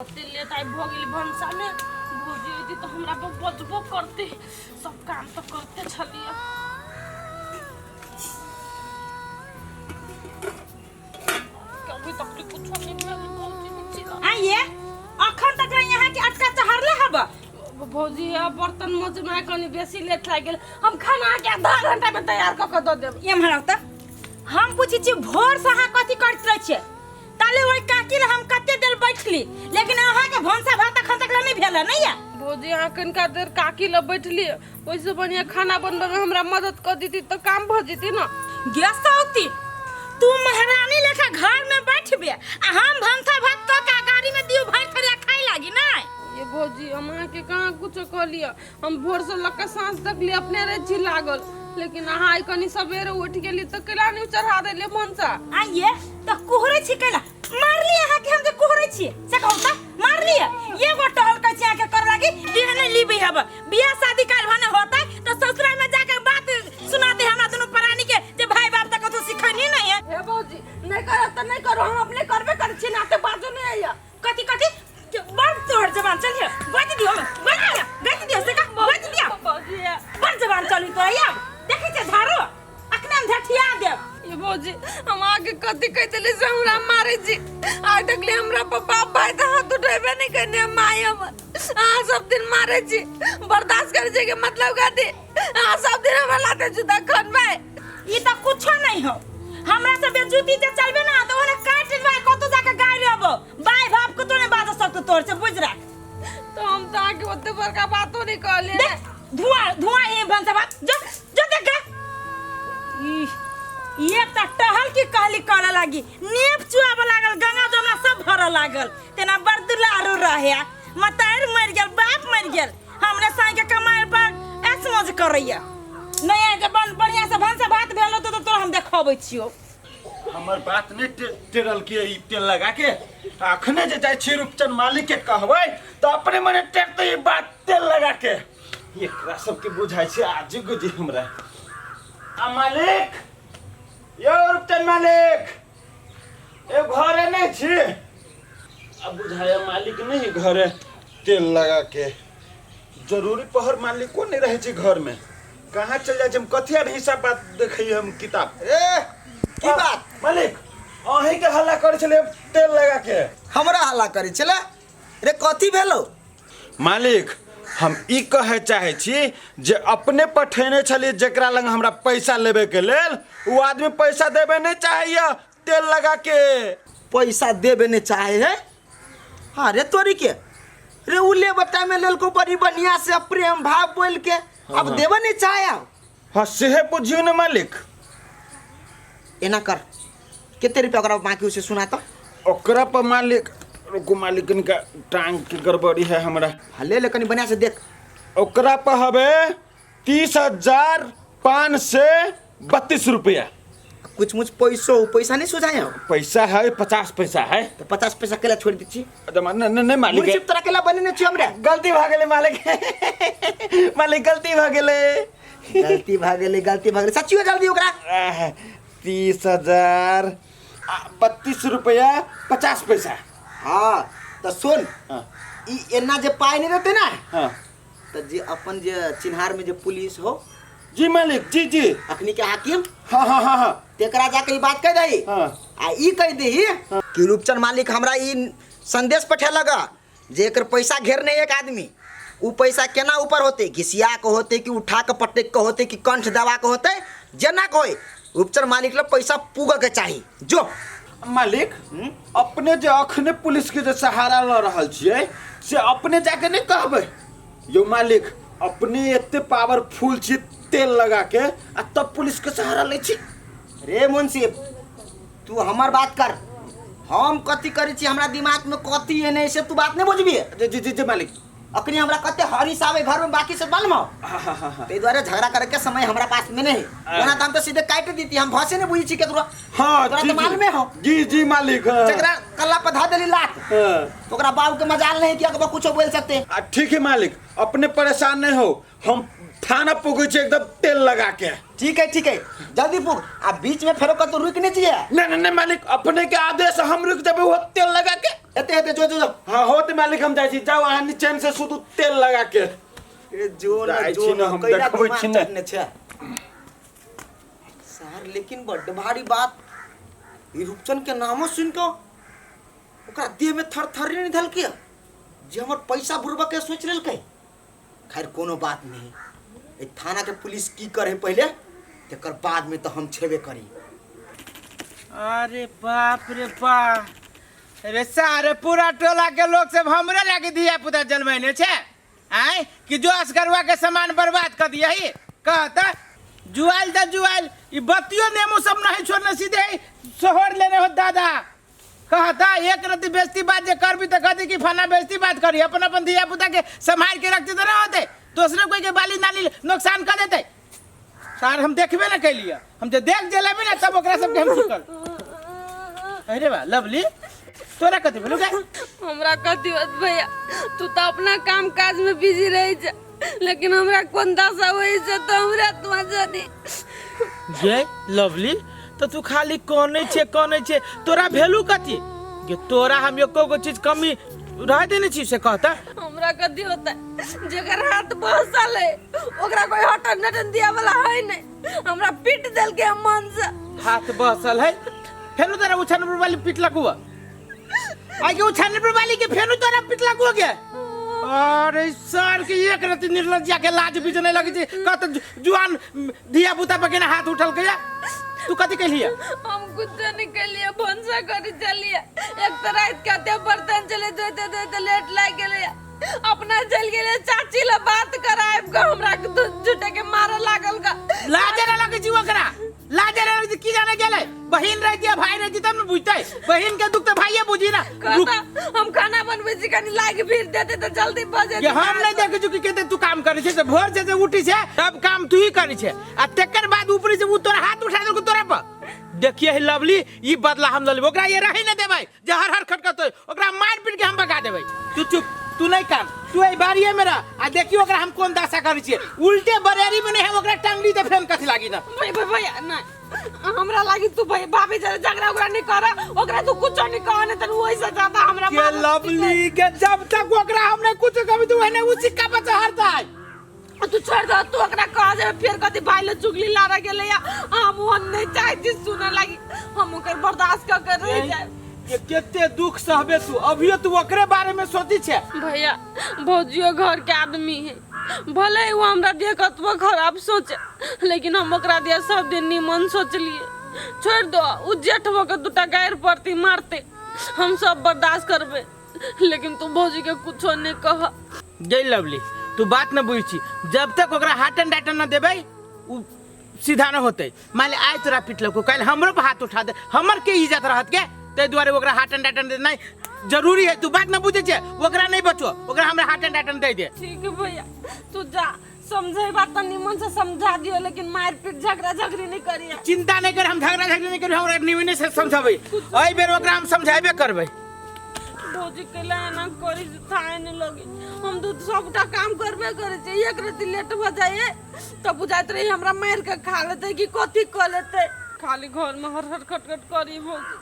ओते लेट आइ भऽ गेल भनसामे। भौजी अयती तऽ हमरा पर बजबो करतै। सब काम तऽ करते छलियै। अभी तक ले कुछो नहि भेल भौजी के चिल्ला। आइए अखन तक ले यहाँ के अटका चहरले हब। भौजी आ बर्तन मजमे कनि बेसी लेट लागि गेल। हम खाना के आधा घंटा में तैयार कऽ के दऽ देब। एम्हर आउ तऽ हम पूछै छी भोर से अहाँ कथी करैत रहै छियै? ताले ओहि काकी ले हम कते देर बैठली, लेकिन अहाँ के भनसा भात अखन तक ले नहीं भेल है, नहीं है? भौजी अहाँ कनिका देर काकी लग बैठली, ओहिसँ बढ़िआँ खाना बनबैमे हमरा मदद कऽ देती तऽ काम भऽ जेती ने। गैस औती तू महारानी लेखा घर में बैठबे आ हम भनसा भात कऽ के गाड़ी में दियो भरि थरिया खाइ लागी नहीं? ये भौजी हम अहाँके कहाँ कुछो कहलियै। हम भोरसँ लऽ कऽ साँझ तक ले अपने रहै छी लागल, लेकिन अहाँ आइ कनि सवेरे उठि गेली तऽ केला नहि चढ़ा देलियै भनसा? आइए तऽ कुहरै छी कैला? मारली अहाँ के हम जे कुहरै छी से कहू तऽ मारली? एगो टहल कहै छी अहाँ के कर लागी बियाह नहीं लीबी हब। बियाह शादी काल भने होतै तऽ ससुराल में जाके बात सुनाते हमरा दुनू प्राणी के जे भाई बाप तऽ कतौ सिखैनी नहीं है। हे भौजी नहीं करब तऽ नहीं करू, हम अपने करबे करै छी ना, तऽ बाजू नहीं आइया। कथी कथी बड़ तोहर जबान चलिए, बाजि दियो, बाजि दियो, बाजि दियो से का बाजि दियो। भौजी बड़ जबान चली तोरा, आब देखै छै झाड़ो अखने हम झठिया देब। ये भौजी हम आके कथी कहि देली से हमरा मारै छी? आइ तक ले हमरा पापा भाई तऽ हाथ उठेबे नहीं करने, माय हमर अहाँ सब दिन मारै छी, बर्दाश्त करै छी के मतलब कथी? अहाँ सब दिन हमरा लाते जूता खनबै। ई तऽ कुछो नहीं हो, हमरा से बेजूती जे चलबे ना तऽ ओने काट लेबै, कतौ जाके गाय लेबो, बाय बाप को तो नहीं बाज सकतो तोर से, बुझ रख। तो हम तऽ अहाँके ओते बड़का बातो नहीं कहलियै। देख धुआं धुआं ये भनसा भात जो जो देख गे। ई ये त टहल की कहली करे लागी नेप चुआबे लागल, गंगा जमुना सब भरे लागल, तेना बड़ दुलारू रहे। मतार मर गेल, बाप मर गेल, हमरे साई के कमाई पर ऐश मौज करैया। नहीं जे बन बढ़िया से भनसा भात भेल होतो तो तोरा हम देखबै छियो। हमर बात नहीं टेरल के ई तेल लगा के अखने जे जाइ छी रूपचंद मालिक के कहबै तऽ अपने मने टेरतै ई बात तेल लगा के। एकरा सबके बुझाइ छै आजी गुजी हमरा। आ मालिक यौ रूपचंद मालिक ए घरे नहीं छी? अब बुझाया मालिक नहीं घरे तेल लगा के। जरूरी पहर मालिको नहीं रहे छै घर में, कहाँ चल जाइ छै? हम कथी आर हिसाब बात देखै हम किताब। ए की बात? मालिक अहीं के हल्ला करै छलै तेल लगा के। हमरा हल्ला करै छलै? रे कथी भेलो? मालिक हम ई कहै चाहै छी जे अपने पठेने छलियै जेकरा लग हमरा पैसा लेबे के लेल, ओ आदमी पैसा देबे नहीं चाहैया तेल लगा के। पैसा देबे नहीं चाहे है? अरे तोरी के रे उ लेबे टाइम में लेलको बड़ी बढ़िया से प्रेम भाव बोल के, अब देबे नहीं चाहे अब। हाँ सेहे बुझियो ने मालिक। एना कर कितने रुपया ओकरा बाकी उसे सुना तो? ओकरा पर मालिक रुकू मालिक कनिका टांग के गड़बड़ी है हमरा। हाँ, ले ले कनी बढ़िया से देख। ओकरा पर हवे 30,532 रुपया। कुछ मुझ पैसो पैसा नहीं सुझाए हो? पैसा है 50 पैसा है। तो 50 पैसा केला छोड़ दी छी? जमा न, न, नहीं मालिक। मुंशी तोरा केला बने नहीं छी हमरे। गलती भऽ गेलै मालिक। मालिक गलती भऽ गेलै। गलती भऽ गेलै, गलती भऽ गेलै। सच्चियो जल्दी ओकरा। आह, 30,032 रुपया 50 पैसा। हाँ तो सुन, हाँ। ई एना जे पाई नहीं देते ना, हाँ। तो जे अपन जे चिन्हार में जे पुलिस हो। जी मालिक जी जी। अखनी के हाकिम। हाँ हाँ हाँ हाँ। तेकरा जाके ई बात कह दही। हाँ। आ ई कह दही कि रूपचंद मालिक हमरा ई संदेश पठेलक जे एकर पैसा घेरने एक आदमी, उ पैसा केना ऊपर होते, घिसिया के होते कि उठा के पटक के होते कि कंठ दबा के होते, जेना के होय रूपचंद मालिक ल पैसा पुग के चाही। जो मालिक अपने जे अखने पुलिस के जे सहारा ल रहल छियै से अपने जाके नहीं कहबै यो मालिक? अपने एते पावरफुल छी तेल लगा के आ तब पुलिस के सहारा लै छी। रे मुंशी तू हमर बात कर, हम कथी करै छी, हमरा दिमाग में कथी एने से तू बात नहीं बुझबी। जी जी जी जी मालिक। अखनी हमरा कते हरीश आवे घर में बाकी सब मालूम हो? हाँ, हाँ, हाँ, हाँ। ताहि दुआरे झगड़ा करे के समय हमरा पास में नहीं। ओना तो हम तो सीधे काट देती, हम भसे नहीं बुझी छी केकरो। हाँ, तोरा जी, तो जी। मालूमे हो। जी जी मालिक, हाँ। जकरा कल्ला पर धऽ देली लात, हाँ। तो ओकरा बाबू के मजाल नहीं कि अगवा कुछो बोल सकते। आ, ठीक है मालिक, अपने परेशान नहीं हो, हम थाना पुगे छी एकदम तेल लगा के। ठीक है ठीक है, जल्दी पुग आ बीच में फेरो कतौ रुक नहीं जिए। नहीं नहीं नहीं मालिक, अपने के आदेश हम रुक जेबै हो तेल लगा के। एते एते जो जो जो। हाँ होते मालिक, हम जाइ छी, जाओ अहाँ निचेन से सुतू तेल लगा के। ए जो न जाइ जो छी न, न हम कैला देखबै दिमाग छी न। चटने छै सर, लेकिन बड्ड भारी बात ई रूपचन के नामो सुन के ओकरा देह में थरथरी नहीं धलकी जे हमर पैसा बुरबा के सोच लेलकै। खैर कोनो बात नहीं, ए थाना के पुलिस की करे पहले तेकर बाद में तो हम छेबे करी। अरे बाप रे बाप, अरे सारे पूरा टोला के लोग सब हमरे लागे धिया पुता जलमैने छे आय कि जो असगरवा के सामान बर्बाद कर दिया ही कहता जुआल त जुआल ई बत्तियों नेमो सब नहीं छोड़ने सीधे ही सोहर लेने हो दादा। कहता एक रति बेइज्जती बात जे करबी त कहती कि फना बेइज्जती बात करी, अपन अपन धिया पुता के संभाल के रखती त ना होते दोसरे कोई के बाली नाली नुकसान कर देते। सर हम देखबे ना कैलिए, हम जे देख जे लेबे ना तब ओकरा सबके हम सुतल। अरे बा लवली तोरा कथी भेलौ गे? हमरा कथी होत भैया, तू तो अपना काम काज में बिजी रही छ, लेकिन हमरा कोन दशा होई छै तो हमरा तुआ जानी। गे लवली तो तू खाली कनै छे कनै छे, तोरा भेलू कथी गे? तोरा हम एको गो चीज कमी रह देने छी से कहता? हमरा कथी होता, जेकर हाथ बहसल है ओकरा कोई हटन नटन दिया वाला है नहीं, हमरा पीट देल के मन से। हाथ बहसल है फेनु तोरा उछानपुर वाली पिटलक हुआ आगे उछानपुर वाली के फेनु तोरा पिटलक हुआ गे? अरे सर के एक रति निर्लज्जा के लाज भी नहीं लगी छै कहत जुआन धिया पुता पर केना हाथ उठल के तू कथी कहलिए? हम कुछ नहीं कहलिए, भनसा करी चलिए, एक तो रात के आते बर्तन चले धोते धोते लेट लाग गेले, अपना चल गेले चाची ला बात करायब के हमरा के झूठे के मारे लागल का। लाज ना लगे छी ओकरा, लाज ना लगे छी, की जाने गेले बहिन रहती है भाई रहती तब न बुझते, बहिन के दुख तो भाइये बुझी ना। कहता हम खाना बनबै छी कनी लाग भीड़ देते तो जल्दी भऽ जेतै। ये हम नहीं देखे छु कि केते तू काम करे छे, से भोर से जे उठी छे तब काम तू ही करे छे आ तेकर बाद ऊपरी से उ तोरा हाथ उठा देलको तोरा पर। देखिए हे लवली ई बदला हम ललेबै, ओकरा ये रही न देबै जे हर हर खटकतै, ओकरा मार पीट के हम भगा देबै। तू चुप, तू नहीं काम, तू एहि बारिये में रह आ देखियो ओकरा हम कोन दशा करै छियै। उल्टे बरेरी में नहीं हम ओकरा टांगली ते फेन कथी लागी ना। भाई भाई भाई नहीं हमरा लागी तू भाई भाभी जरा झगड़ा उगड़ा नहीं कर, ओकरा तू कुछ नहीं कह नहीं त वही से ज्यादा हमरा के मारत। लवली के जब तक ओकरा हमने कुछ कभी तू एने उ सिक्का पर चढ़ता है। तू छोड़ दे, तू ओकरा कह दे फिर कथी भाई ले चुगली लारा गेले या हम ओहन नहीं चाहे छी सुने लागी, हम ओकर बर्दाश्त क के रह जाए। ये केते दुख सहबे तू, अभियो तू ओकरे बारे में सोची छे। भैया भौजियो घर के आदमी है, भले ही वो हमरा दिया कतबो खराब सोचे लेकिन हम ओकरा दिया सब दिन निमन सोचलिए। छोड़ दो उ जेठ के दूटा गारि पड़ती मारते हम सब बर्दाश्त करबे, लेकिन तू भौजी के कुछो नहीं कह। जय लवली तू बात न बुझी छी, जब तक ओकरा हाटन डाटन न देबै उ सीधा न होते। मान ले आइ तोरा पिटलको काल्हि हमरो पर हाथ उठा दे, हमर के इज्जत रहत के, ताहि दुआरे ओकरा हाटन डाटन देनाइ जरूरी है। तू बात न बुझै छे, ओकरा नहीं बचो, ओकरा हमरा हाटन डाटन दे दे। ठीक है भैया तू जा, समझे बात तो निमन से समझा दियो, लेकिन मार पीट झगड़ा झगड़ी नहीं करिए। चिंता नहीं कर, हम झगड़ा झगड़ी नहीं करी, हमरा निमने से समझाबै। एहि बेर ओकरा हम समझाबे करबै। भौजी कैला एना करी जे थाहे नहीं लगे, हम तो सबटा काम करबे करे छियै, एक रति लेट भ जाइए तब बुझाइत रही हमरा मारि के खा लेतै कि कथी कऽ लेतै। खाली घर में हर हर खटखट करी भौजी,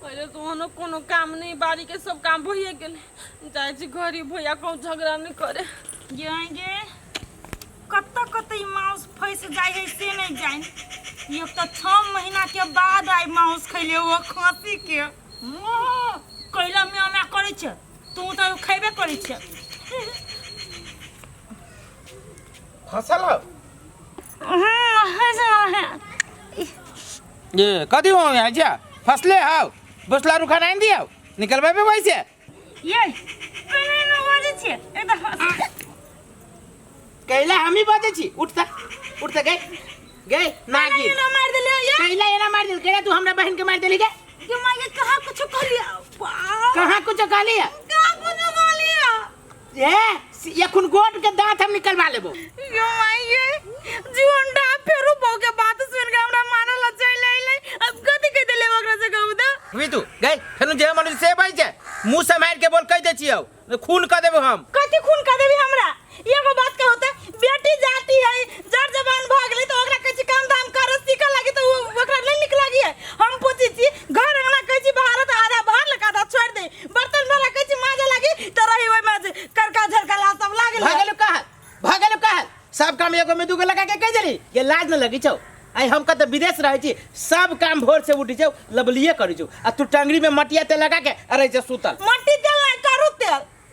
पहिले तो ओहनो कोनो काम नहीं, बाड़ी के सब काम भइए गेलै, जाइ छी घरी भैया कहूँ झगड़ा नहीं करे। गे कतऽ कतऽ ई माउस फँसि जाइ है से नहीं जानि। एक तऽ 6 महीना के बाद आइ माउस खैले ओ खसी के कैला में हमरा करै छै, तू तऽ खैबे करै छै। फसल हो ये कथी हो यहाँ जा फसले हो बसला रुखा नहीं दिया निकलबे पे वैसे ये पहिले न बाजै छियै एकदम। कैला हम ही बाजै छी, उठता उठता गए गए नागिन एना मारि देलियै ये कैला एना मारि देल, कैला तू हमरा बहन के मारि देली गे? के माय के कहाँ कुछ कहलियै? कहाँ कुछ कहलियै? कहाँ कुछ कहलियै? ए एखन गोट के दांत हम निकलवा लेबो। यो माय ये जीवन डा फेरो बहू के बात सुन के हमरा मारल चलि अइलै, अब कथी कहि देले ओकरा से कहू तऽ? भी तू गई फेनु जे मनुष्य से बाजै छै मुंह से मारि के बोल कहि दै छियौ, खून कऽ देबो हम। कथी खून कऽ देबी हमरा? एगो बात कहू तऽ बेटी जाति है जर जवान भऽ गेलै तऽ ओकरा छियै। हम पूछै छी घर अंगना कहै छी भारत आधा बाहर लगा आधा छोड़ि दे, बर्तन वाला कहै छी माजे लागी त रही ओइ में करका झरका सब लागल। भऽ गेलौ कहल, भऽ गेलौ कहल। सब काम एगो में दूगो लगा के कह देली ये लाज न लगी छौ। आइ हम कतऽ विदेश रहै छी, सब काम भोर से उठै छौ लबलिए करै छौ, आ तू टंगरी में मटिया तेल लगा के आ रहै छौ सुतल। मट्टी तेल